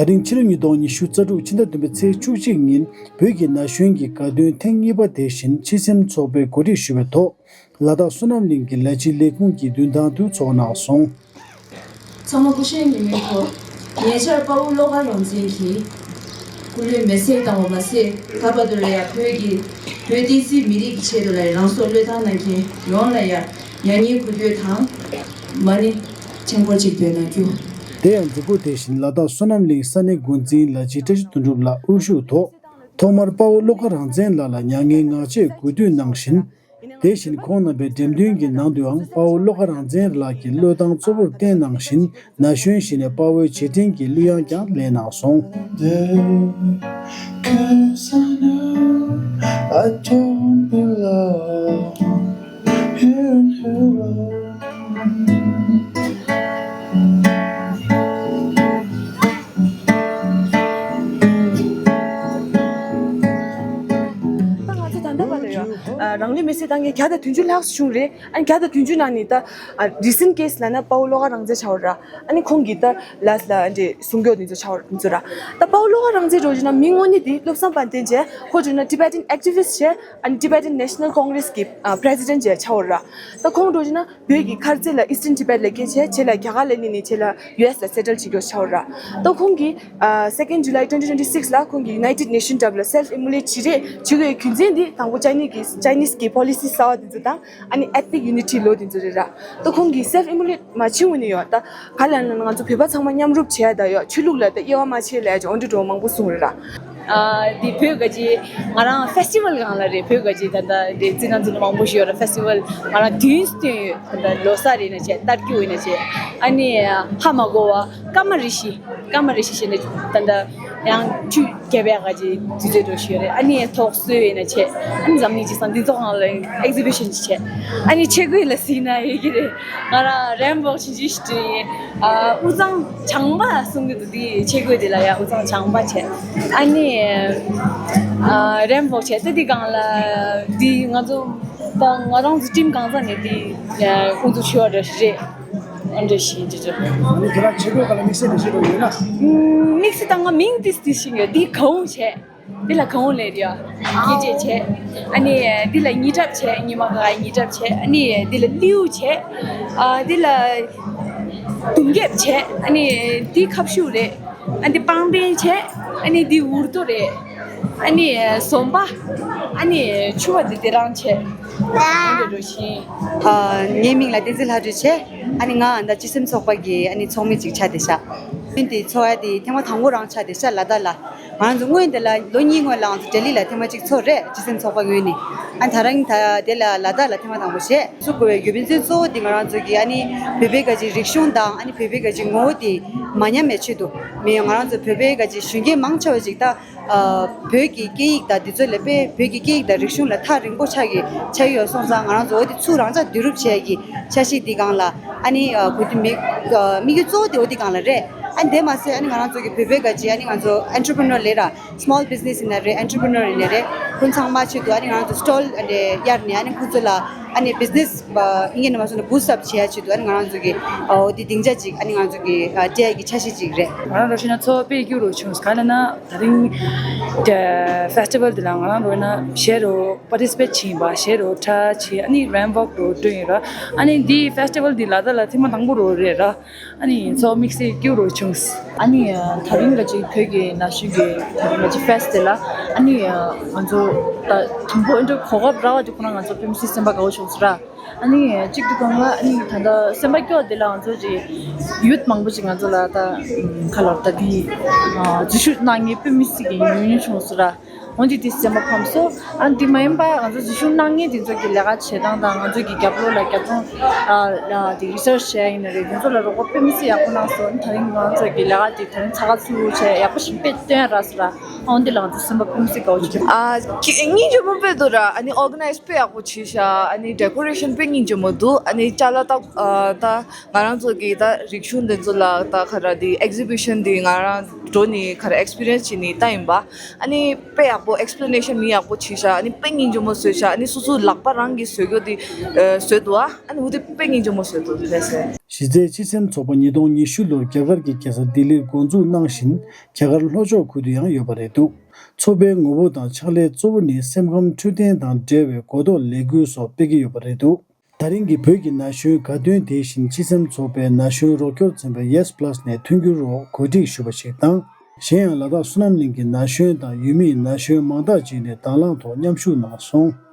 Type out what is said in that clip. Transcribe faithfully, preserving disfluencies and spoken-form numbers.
ད་རིང་ཕྱི་ལོ་ཉིས་སྟོང་ཉི་ཤུ་རྩ་དྲུག་ཕྱི་ཟླ་བདུན་པའི་ཚེས་བཅུ་གཅིག་ཉིན་བོད་ཀྱི་ན་གཞོན་གྱི་དགའ་སྟོན་ཐེངས་གཉིས་པ་དེ་བཞིན་ཕྱི་སེམས་ཚོགས་པས་གོ་སྒྲིག་ཞུས་པའི་ཐོག་ལ་དྭགས་བསོད་ནམས་གླིང་གི་ལས་བྱེད་ལས་ཁུངས་ཀྱི་མདུན་ཐང་དུ་ཚོགས་གནང་སོང་། ཚང་མ་སྐུ་ཞབས་ཉི་མའི་ཐོག་ཉེ་ཆར་དཔའ་བོ་བློ་དགའ་རང་བཙན་གྱིས་སྐུ་ལུས་མེ་སྲེག་བཏང་བ་མ་ཟད། ད་བར་དུ་ལ་ཡང་བོད་ཀྱི་བོད་བསྟན་སྲིད་མི་རིགས་ཀྱི་ཆེད་དུ་ལ་ཡང་རང་སྲོག་བློས་བཏང་གནང་མཁན་ཡོངས་ལ་ཡང་མྱ་ངན་གུས་འདུད་དང་མ་ཎི་ཆེན་པོ་ཅིག་འདོན་གནང་རྒྱུ། དེ་ཡང་མཛུབ་གུ་དེ་བཞིན་ལ་དྭགས་བསོད་ནམས་གླིང་ས་གནས་འགོ་འཛིན་ལགས་ཀྱིས་བཀྲ་ཤིས་དོན་གྲུབ་ལགས་དབུ་བཞུགས་ཐོག་ཐོག་མར་དཔའ་བོ་བློ་དགའ་རང་བཙན་ལགས་ལ་མྱ་ངན་ངག་བཅད་གུས་འདུད་གནང་བཞིན། དེ་བཞིན་ཁོང་རྣམ་པའི་འགྲེམས་སྟོན་གྱི་ནང་དུའང་དཔའ་བོ་བློ་དགའ་རང་བཙན་ལགས་ཀྱི་བློས་བཏང་གཙོ་བོར་བསྟན་གནང་བཞིན། ན་གཞོན་ཞིག་ནས་དཔའ་བོའི་རྗེས་དྲན་གྱི་གླུ་དབྱངས་ཀྱང་ལེན་གནང་སོང་། ད་ང་ཚོ་ད་ལྟ་བར་ལ་ཡང་རང་ལུས་མེར་སྲེག་བཏང་མཁན་བརྒྱ་དང་བདུན་ཅུ་ལྷག་ཙམ་བྱུང་རེད། ཨ་ནི་བརྒྱ་དང་བདུན་ཅུ་ནང་ནས་ད་recent case ལབ་ན་དཔའ་བོ་བློ་དགའ་རང་བཙན་ཆགས་ཡོད་ར། ཨ་ནི་ཁོང་གིས་ད་last ལ་འདི་གསུང་སྐྱོར་འདི་ཚོ་ཆགས་འདི་ཚོ་ར། ད་དཔའ་བོ་བློ་དགའ་རང་བཙན་འདྲ་བོ་ཅིག་ན་མི་དངོས་གནས་འདི་བློ་བཟང་དཔལ་ལྡན་བྱས། ཁོ་འདྲ་ན་Tibetan activist བྱས། ཨ་ནི་Tibetan National Congress གི་president བྱས་ཆགས་ཡོད་ར། ད་ཁོང་འདྲ་བོ་ཅིག་ན་བོད་ཀྱི་ཁ་རྩེ་ལ་Eastern Tibet ལ་སྐྱེས་བྱས། རྗེས་ལ་རྒྱ་གར་ལ་སླེབས་ནས་རྗེས་ལ་ཡུ་ཨེས་ལ་settle བྱེད་རྒྱུ་ཆགས་ཡོད་ར། ད་ཁོང་གིས་second July twenty twenty six ལ་ཁོང་གིས་United Nation འདྲ་བོ་ལ་self immolate བྱེད་རེས་བྱེད་དགོས་རྒྱུ་མཚན་འདི་དང་པོ་Chinese གི་Chinese གི་policy གསར་བ་འདི་ཚོ་དང་། ཨ་ནི་ethnic unity law དེ་ཚོ་རེད་ར། ད་ཁོང་གིས་self immolate མ་བྱེད་འོ་ནི་ཡོད། ད་ག་ལ་ན་ང་ཚོ་བོད་པ་ཚང་མ་མཉམ་རུབ་བྱས་ད་ཡོད། ཆོས་ལུགས་ལ་ད་དབྱེ་བ་མ་ཕྱེ་ལ་ཡ་ཅིག་འོ་འདྲ་འགྲོ་མང་པོ་གསུངས་རེད་ར། ཨ་འདི་བོད་ག་ཅི་ང་རང་festival སྒང་ལ་རེད། བོད་ག་ཅི་ད་ད་རེད་རྩི་ན་རྩི་ན་མང་པོ་ཞིག་ཡོད་ར། festival ང་རང་དུས་སྟོན་ཡོད། ད་ད་ལོ་གསར་རེད་ན་བྱས། རྟ་རྒྱུག་ཡིན་ན་བྱས། ཨ་ནི་ཧ་མ་གོ་བ་ཀརྨ་རི་ཤི། ཀརྨ་རི་ཤི་ཞེས་ནས་ད་ལྟ་ཡང་ཆུ་རྒྱབ་ཡག་ག་ཅིག་དུས་ཚོད་འགྲོ་ཞུས་རེད། ཨ་ནི་ཐོག་སོས་ཡིན་ན་བྱས། ཨ་ནི་འཛམ་གླིང་སྤྱི་བསང་འདི་ཚོ་སྒང་ལ་exhibition ཅིག་བྱས། ཨ་ནི་ཆས་གོས་ལ་གཟིགས་ན་ཡོད་ཀྱི་རེད། ང་རང་རན་བོག་ཆིན་ཆིན་ཞིག་བྲིས་ཡིན། ཨ་དབུས་གཙང་ལྗང་པ་གསུང་གི་འདུག་དེ་ཆས་གོས་དེ་ལ་ཡང་དབུས་གཙང་ལྗང་པ་བྱས། ཨ་ནི་ཨ་རན་བོག་བྱས་ད་དེ་སྒང་ལ་འདི་ང་ཚོ་ད་ང་རང་ཚོ་ཊིམ་གང་ས་ནས་འདི་དབུ་འཛུགས་ཞུ་བ་འདྲ་ཞིག་རེད། ཨ་འདྲ་ཞིག་ཅི་ཅི། ཨ་ནི་ཁྱེད་རང་ཆས་གོས་སྒང་ལ་དམིགས་བསལ་འདྲ་ཞིག་རོ་ཡོད་ན། དམིགས་བསལ་ད་ང་མིང་ཏིས་ཏིས་ཤིག་ཡོད། འདི་གའུ་བྱས། འདི་ལ་གའུ་ལབ་རེད་ཡ། སྐེ་ཅེ་བྱས། ཨ་ནི་འདི་ལ་ཉི་གྲབས་བྱས། ཉི་མ་ག་ཉི་གྲབས་བྱས། ཨ་ནི་འདི་ལ་ལིའུ་བྱས། ཨ་འདི་ལ་དུང་རྒྱབ་བྱས། ཨ་ནི་འདི་ཁབ་ཤུག་རེད། ཨ་འདི་པང་པེན་བྱས། ཨ་ནི་འདི་འུར་རྡོ་རེད། ཨ་ནི་ཟོམ་པ། ཨ་ནི་ཕྱུ་པ་འདི་དེ་རང་བྱས། འདི་འགྲོ་བཞིན། ཨ་ངའི་མིང་ལ་བསྟན་འཛིན་ལྷ་སྒྲོལ་བྱས། ཨ་ནི་ང་ཨ་ད་སྤྱི་སེམས་ཚོགས་པ་གི་ཨ་ནི་ཚོགས་མི་གཅིག་ཆགས་བསྡད་ཤག་ཨ་ནི་དེ་ཚོགས་ཡ་དེ་ཐེངས་མ་དང་པོ་རང་ཆགས་བསྡད་ཤག་ལ་དྭགས་ལ། ང་རང་ཚོ་སྔོན་དེ་ལ་ལོ་གཉིས་སྔོན་ལ་ང་ཚོ་ལྡི་ལི་ལ་ཐེངས་མ་གཅིག་ཚོགས་རེད། སྤྱི་སེམས་ཚོགས་པ་ངོས་ནས། ཨ་ད་རང་ད་དེ་ལ་ལ་དྭགས་ལ་ཐེངས་མ་དང་པོ་བྱས། ཚུགས་དགོས་པའི་རྒྱུ་མཚན་གཙོ་བོ་དེ་ང་རང་ཚོ་གི་ཨ་ནི་བོད་པའི་ག་ཅིག་རིག་གཞུང་དང་ཨ་ནི་བོད་པའི་ག་ཅིག་ངོ་བོ་དེ་མ་ཉམས་པའི་ཆེད་དུ། མི་ང་རང་ཚོ་བོད་པའི་ག་ཅིག་གཞོན་སྐྱེས་མང་ཆེ་བ་ཅིག་ད་བོད་ཀྱི་སྐད་ཡིག་དང་འདི་ཚོ་ལ་དཔེ་བོད་ཀྱི་སྐད་ཡིག་དང་རིག་གཞུང་ལ་ཐག་རིང་པོ་ཆགས་ཀྱི་ཆགས་ཀྱི་ཡོད་སོང་ཙང་། ང་རང་ཚོ་འོ་དེ་ཚུར་རང་ཅག་བསྡུ་རུབ་བྱས་ཀྱི་འཆར་གཞི་འདི་སྒང་ལ་ཨ་ནི་གོ་དུས་མི་དམིགས་ཡུལ་གཙོ་བོ་དེ་འོ་དེ་སྒང་ལ་རེད། ཨ་ནི་དེ་མ་ཟད་ཨ་ནི་ང་རང་ཚོ་གི་བོད་པའི་ག་ཅིག་ཨ་ནི་ང་ཚོ་entrepreneur ལབ་ར། small business ཡིན་ན་རེད། entrepreneur ཡིན་ན་རེད། ཁོང་ཚང་མ་ཆེད་དུ་ཨ་ནི་ང་རང་ཚོ་stall ཨ་ནི་གཡར་ནས་ཨ་ནི་ཁོང་ཚོ་ལ་ཨ་ནི་business ཨིན་སྐད་ནང་མ་སོང་ན་boost up བྱེད་ཡ་ཆེད་དུ་ཨ་ནི་ང་རང་ཚོ་གི་འོ་དེ་སྡིངས་ཆ་ཅིག་ཨ་ནི་ང་རང་ཚོ་གི་སྤྲད་ཡ་གི་འཆར་གཞི་ཅིག་རེད། ང་རང་རོ་ཤི་ན་ཚོ་དཔེ་སྐྱིད་རུ་བྱུང་། ག་ལ་ན་ད་རིང་festival འདི་ལ་ང་རང་རོ་ན་ཞེ་རུ་participate བྱིན་པ། ཞེ་རུ་ཁྲ་ཆེ། ཨ་ནི་rainbow རུ་སྟོན་ཡོད་ར། ཨ་ནི་འདི་festival འདི་ལ་དྭགས་ལ་ཐེངས་མ་དང་པོ་རུ་རེད་ར། ཨ་ནི་ཚོ་དམིགས་བསལ་སྐྱིད་རུ་བྱུང་། ཨ་ནི་ད་རིང་ག་ཅིག་བོད་ཀྱི་ན་གཞོན་གྱི་ད་རིང་ག་ཅིག་fest དེ་ལ་ཨ་ནི་ང་ཚོ་ད་དང་པོ་ཨེ་འདྲ་གོ་སྐབས་རག་པ་དེ་ཁོ་ན་ང་ཚོ་དཔེ་མི་སྲིད་སེམས་པ་དགའ་བོ་བྱུང་སོང་ར། ཨ་ནི་གཅིག་ཏུ་གང་ལ་ཨ་ནི་ད་ལྟ་སེམས་པ་སྐྱོ་དེ་ལ་ང་ཚོ་ཅིག་youth མང་པོ་ཅིག་ང་ཚོ་ལ་ད་ཁ་ལོར་ད་དེ་འཛུལ་ཞུགས་གནང་མཁན་དཔེ་མི་སྲིད་ཀྱི་ཉུང་ཉུང་བྱུང་སོང་ར། འོན་ཏེ་དེ་སེམས་པ་ཕམ་སོང་། ཨ་དེ་མ་ཡིན་པ་ང་ཚོ་འཛུལ་ཞུགས་གནང་མཁན་དེ་ཚོ་གི་ལས་ཀ་བྱེད་སྟངས་དང་། ང་ཚོ་གི་རྒྱབ་ལོགས་ལ་རྒྱབ་ལྗོངས་ལ་དེ་research བྱས་ཡིན་ན་རེད། དེ་ཚོ་ལ་རོགས་པ་དཔེ་མི་སྲིད་ཡག་པོ་གནང་སོང་། ད་རིང་ང་ཚོ་གི་ལས་ཀ་དེ་ད་རིང་ཚ་ག་ཚུགས་བྱས་ཡག་པོ་ཞིག་དཔེ་སྟོན་ར་སོང་ར། འོན་ཏེ་ལ་ང་ཚོ་སེམས་པ་དཔེ་མི་སྲིད་དགའ་བོ་བྱུང་། ཨ་སྙིང་རྗེ་མོ་དཔེ་འདུག་ར། ཨ་ནི་organize དཔེ་ཡག་པོ་བྱས་ཤག་ཨ་ནི་decoration དཔེ་སྙིང་རྗེ་མོ་འདུག་ཨ་ནི་ཅ་ལག་ད་ད་ང་རང་ཚོ་གི་ད་རིག་གཞུང་དེ་ཚོ་ལ་ད་ག་ར་དེ་exhibition དེ་ང་རང་ འགྲོ་ནི་ག་རེ་ཨེགས་པི་རི་ཡན་སི་བྱེད་ནི་ད་ཡིན་པ། ཨ་ནི་དཔེ་ཡག་པོ་ཨེགས་པི་ལེ་ནེ་ཤན་མི་ཡག་པོ་བྱེད་ཤག་ཨ་ནི་དཔེ་སྙིང་རྗེ་མོ་བཟོས་ཤག་ཨ་ནི་སོ་སོའི་ལག་པ་རང་གིས་བཟོས་རྒྱུ་དེ་ཨ་བཟོས་འདུག་ཨ་ནི་འོ་དེ་དཔེ་སྙིང་རྗེ་མོ་བཟོས་འདུག་ལགས་སེ། གཞི་རྩའི་སྤྱི་སེམས་ཚོགས་པ་ཉིས་སྟོང་ཉི་ཤུ་ལོར་རྒྱ་གར་གྱི་རྒྱལ་ས་ལྡི་ལིར་འགོ་འཛུགས་གནང་བཞིན། རྒྱ་གར་ལྷོ་ཕྱོགས་ཁུལ་དུ་ཡང་ཡོད་པ་རེད་འདུག་ཚོགས་པའི་ངོ་བོ་དང་ཕྱག་ལས་གཙོ་བོ་ནི་སེམས་ཁམས་འཕྲོད་བསྟེན་དང་འབྲེལ་བའི་གོ་རྟོགས་ལས་འགུལ་སོགས་སྤེལ་གྱི་ཡོད་པ་རེད་འདུག་ད་རིང་གི་བོད་ཀྱི་ན་གཞོན་དགའ་སྟོན་དེ་བཞིན་སྤྱི་སེམས་ཚོགས་པའི་ན་གཞོན་རོགས་སྐྱོར་ཚན་པ་ཡེས་པ་ལ་སི་ནས་མཐུན་འགྱུར་འོག་གོ་སྒྲིག་ཞུས་པ་ཞིག་དང་། གཞན་ཡང་ལ་དྭགས་བསོད་ནམས་གླིང་གི་ན་གཞོན་དང་ཡུལ་མིའི་ན་གཞོན་མང་དག་ཅིག་ནས་དང་བླངས་ཐོག་མཉམ་ཞུགས་གནང་སོང་།